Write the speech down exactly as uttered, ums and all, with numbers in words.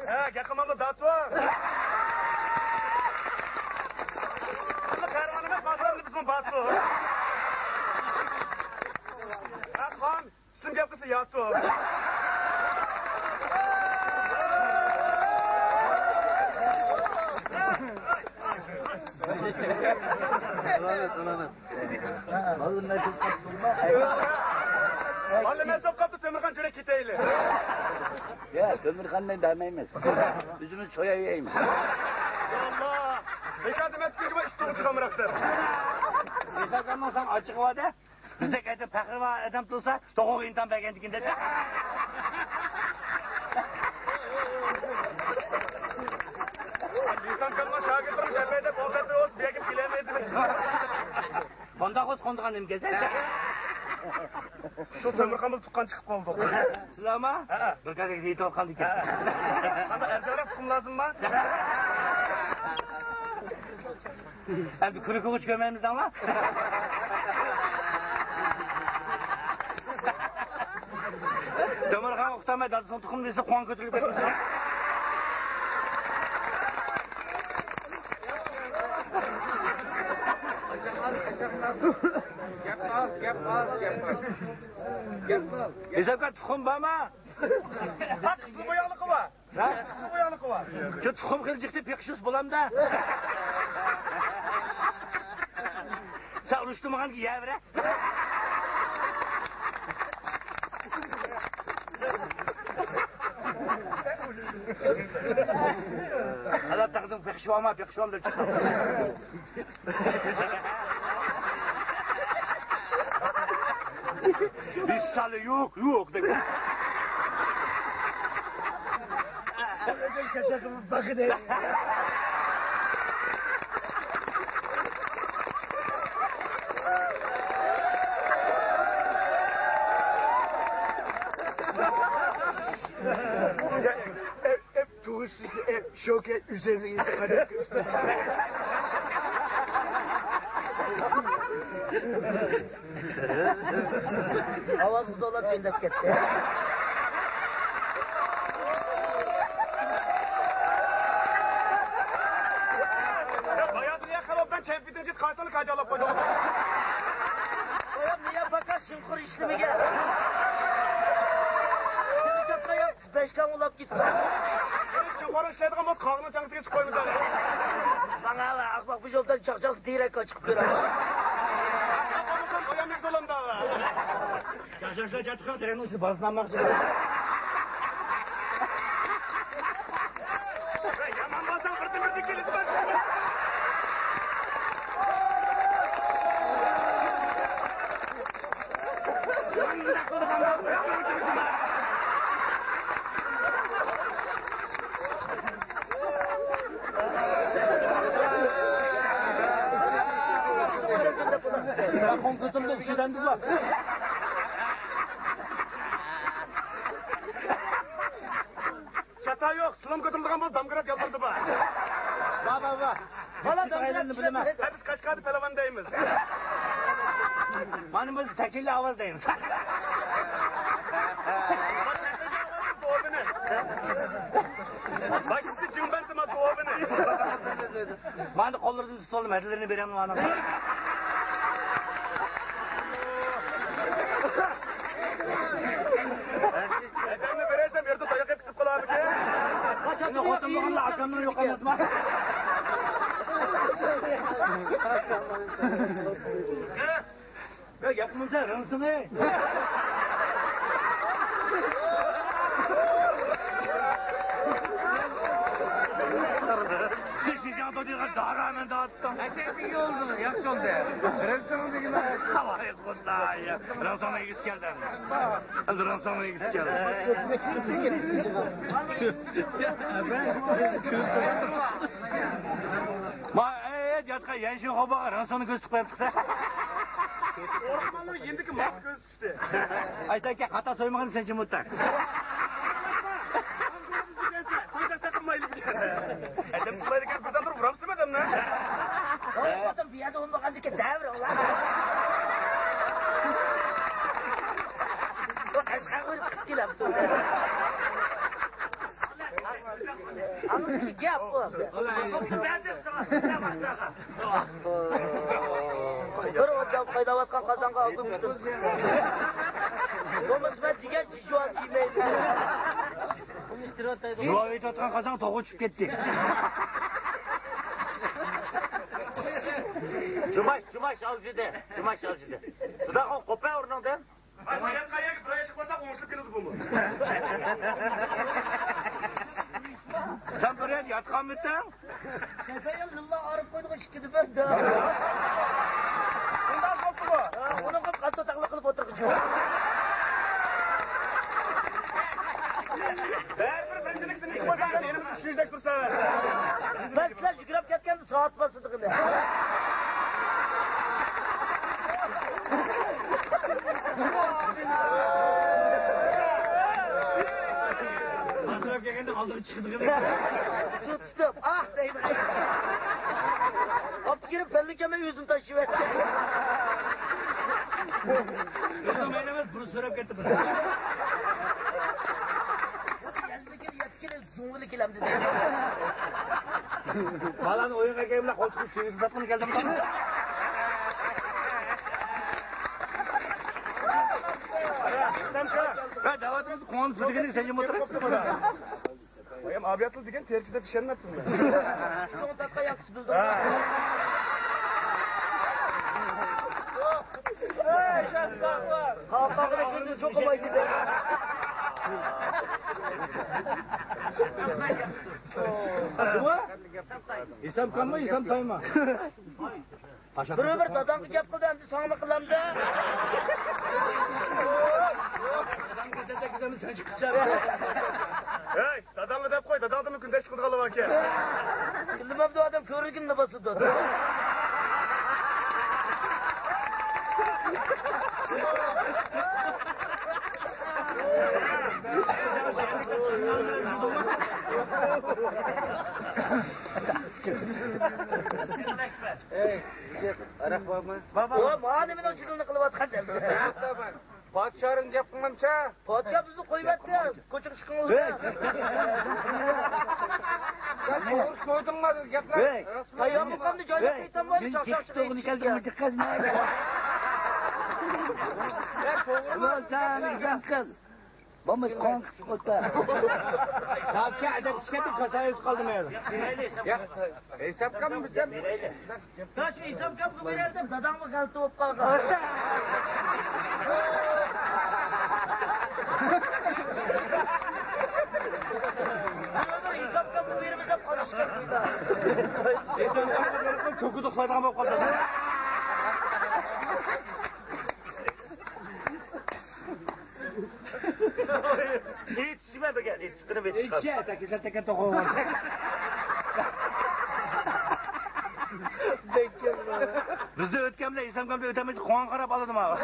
ھە، گەپ قىلمامدۇ داتۇ؟ بىزمۇ قەھرىمان ئەمەس، بازارنى بىزمۇ باتۇ. ھە، خان، سىم گەپ قىلسا ياتۇ. ئالامەت، ئالامەت. بالىلار كۆپ قاپتۇ. بالىلار كۆپ قاپتۇ، تۆمۈرخان جۈرەك كېتەيلى. يا، تۆمۈرخاننى بەرمەيمىز. ئۆزىمىز سوياۋېرەيمىز. يا ئاللا! بىكار دېمەپتىكەنكى، ئىش توغرا چىقامراق دەپ. ھېسابلانماساڭ ئاچچىقى بار-دە. بىزدەك ئەدەم پەخرى بار ئادەم تۇرسا، توغرا ئىمتىھان بەرگەندىكىن دەپ. ئىنسان كالما شاگىرتلىرىم شەپەيدە كونكرېتلار بولسا، بۇ يەرگە كېلەلمەيدۇ. بۇنداق بولسا قوندىغان نېمە كەلسە؟ شۇ تۆمۈرخان بىلەن تۇغقان چىقىپ قالدۇق. سىلەرما؟ ھە. بىر كەلگەن يېتىۋاتقاندىكىن. قانداق ئەرزانراق تۇخۇم لازىمما؟ ئەمدى كۈنى كۆرگۈچە كۆرمەيمىز دەڭلار. تۆمۈرخان ئۇقتۇرماي دادىسىنىڭ تۇخۇمى دېسە، قوڭ كۆتۈرۈلۈپ كەتمىسۇن. گەپ ئاز، گەپ ئاز، گەپ ئاز. گەپ ئاز. ھېسابقا تۇخۇم بارمۇ؟ ھە، قىزىل بوياقلىقى بار. ھە؟ قىزىل بوياقلىقى بار. شۇ تۇخۇم خىل جىقتى پېقىشۇس بولامدا. سەن ئۇرۇشتۇرمىغانغا يەۋرە. ئالا تەقدىم پېقىشىۋالما، پېقىشىۋالما دەپ چىقسام. بىسسالى يوق، يوق دەپ. Tuvuşlusu ev, şoke üzerine insan kadar gösterdi. ئاۋازغا زورلاپ جېنىدەپ كەتتى. باياتىن يا خەلوپتان چەمپىيىتىنى جىت قايسىنى كاجالاپ قويدۇڭ؟ بايام نىيە پاكا شىنخۇر ئىشلىمىگە. بەش كام ئۇلاپ كېتىپ. شۇ قورا ئىشلەيدىغان بولسا، قاغىنىڭ چاڭگىسىگە چىقىپ قويمىسا. ماڭا ۋە ئاقماق بۇ يولدىن چاقچاق دىرەك چىقىپ بېرىڭ. قويامدەك زولامدا. ياشاشلا چاتقا تېرەڭنىڭ ئۈستىدە بالىسىنى ئالماقچى. يامان بولساڭ بىردىن بىردىن كېلىسىمەن. چاتا يوق، سىلام كۆتۈرۈلىدىغان بولسا، دامگرات يالتىرىدى بار. بار، بار، بار. بالا دامگرات بىلىمەن. ھە، بىز قەشقەردە پەلۋان دەيمىز. مانا بىز تەكىللە ئاۋاز دەيمىز. دوبىنى. بايقىسى جىڭبەنتىما دوبىنى. مانا قوللىرىدىن تۇتۇۋالدىم، ھەدىلىرىنى بېرەمدىم ئانىڭغا. ئەدەمنى بېرەيسەن، يەردە تاياق يەپ كېتىپ قالارمىكىن؟ ئۇنى خوتۇن بولغاندا ئاكامنى يوقالماسما؟ يا گەپ قىلمىسا رىڭسىڭى. شىنجاڭ دۇنياغا دارا مەن دەۋاتىدۇ. ئەسەبىگە يولدىڭىز، ياخشى بولدى. رەنسىڭىز دېگىنە. ھاۋاي خۇدايىم. رەنسىڭنىڭ ئىگىسى كەلدى. ئەمدى رەنسىڭنىڭ ئىگىسى كەلدى. ما، ئەي، ياتقان يەنشىن خوباغا رەنسىڭنى كۆرسىتىپ قويۇپتۇ. ئورماننىڭ يېنىدىكى ماس كۆز ئايتاكى، خاتا سويمىغىن سەن چىمۇتتا. ئادەم قىلايدىكەن، بىردەم تۇرۇپ ئۇرامسىز ئادەمنى. خوتۇن بۇ يەردە ئۇنمىغاندىكى دەۋر ئۇلار. بۇ قەشقەرگە بېرىپ قىز كېلەپتۇ. گەپ بۇ. بەردىم ساڭا، سىزلەر باشلاغان. بىر ئوت ياغ قايناۋاتقان قازانغا ئالدىم ئۈستۈم. بولمىسا مەن دېگەن جۇۋان كىيمەيلى. جۇۋان ئېتىۋاتقان قازان توغا چۈشۈپ كەتتى. جۇماش، جۇماش ئالجىدى، جۇماش ئالجىدى. سۇداخۇن قوپە ئورنۇڭدىن. ئاشۇ ياتقان يەرگە بىر ئايشىق بولسا ئوڭشىلىپ كېلىدۇ بۇمۇ. سەن بىر يەردە ياتقانمىتىڭ؟ شەپەيىم لىللا ئارىپ قويدىغۇ ئىككىدە بىر دە. ئۇنداق بوپتۇغۇ. ئۇنىڭغا قاتتىق تەقلىد قىلىپ ئولتۇرغۇچى. بەرىبىر بىرىنچىلىكتىن ئىش بولسا، يېنىمىزدا ئۈچىنچىدەك تۇرسا. بەس، سىلەر يۈگۈرۈپ كەتكەندە سائەت باسىدىغىنى. ئاندىراپ كەلگەندە ئالدىغا چىقىدىغىنى. سۇ تۇتۇپ، ئاھ دەيدىغان. ئابدۇكېرىم پەللىكەمە ئۆزىنى تاشلىۋەتتى. ئۆزىنىڭ مەيلى ئەمەس، بۇرۇن سۆرەپ كەتتى بىر. يەتتە كىلو، يەتتە كىلو زۇڭلىنى كېلەمدۇ دەيدۇ. بالىنى ئويۇنغا ئەكەلگەن بىلەن قولتۇقنى سۈيىگە ساتقىلى كەلدىم. ھە، دەۋاتىمىز، قوڭۇن سۈزگىنى سەن يېمە ئولتۇرۇپ. بايام ئابىياتىل دېگەن تېرىچى دەپ ئىشەنمەپتىمەن. شۇڭا تاقا ياقىسى بىلدىڭ. ھە. قالقانغا كۆزى چوقۇمايدۇ. ھېسام كاممۇ، ھېسام تايما؟ بىر بىر داداڭغا گەپ قىلدى، ئەمدى ساڭىمۇ قىلامدۇ؟ ھەي، داداڭغا دەپ قوي، داداڭدىنمۇ كۈندەش چىقىدىغانلار باركەن. كۈندە مەن بۇ ئادەم كۆرۈنگىنىنى باسىدۇ. ئەي، يىگىت، ھاراق بارمۇ؟ بابا. ئۇ مانا مېنىڭ جېدىلنى قىلىۋاتقان. پادىشاھنىڭ گەپ قىلمامچە؟ پادىشاھ بىزنى قويۇۋەتتى. كوچىغا چىقىڭلار. سەن توغرا سۆزلىدىڭما گەپلەر؟ تاياقمۇقامنى جايلاپ قېيتامغۇ، چاقچاق چىقىرىپ كەلدىڭ. بولمىدى، قاڭ چىقىپ قويۇپتۇ. پادىشاھ ئەدەپ چىقىپ كەتتى، كاسايىس قالدى مەيلى. يا، ھېسابكامنى بىزدە. داش ھېسابكامغا بېرەي دەپ داداڭمۇ غەلىتە بولۇپ قالغان. ھېسابكامغا بېرىمىز دەپ قاراشقا. ھېسابكامغا بېرىپ كۆكىدە ئۇخلايدىغان بولۇپ قالدى. ئېيتىشىمەن بىر گەپ، ئېيتىشقىنىم ئېيتىشقان. ئېيتىشى، تەكلىسە تەكەن توقۇغان. بىزدە ئۆتكەن بىلەن ھېسابكامدا ئۆتەلمەيسەن، قوڭغا قاراپ ئالىدۇ ماۋۇ.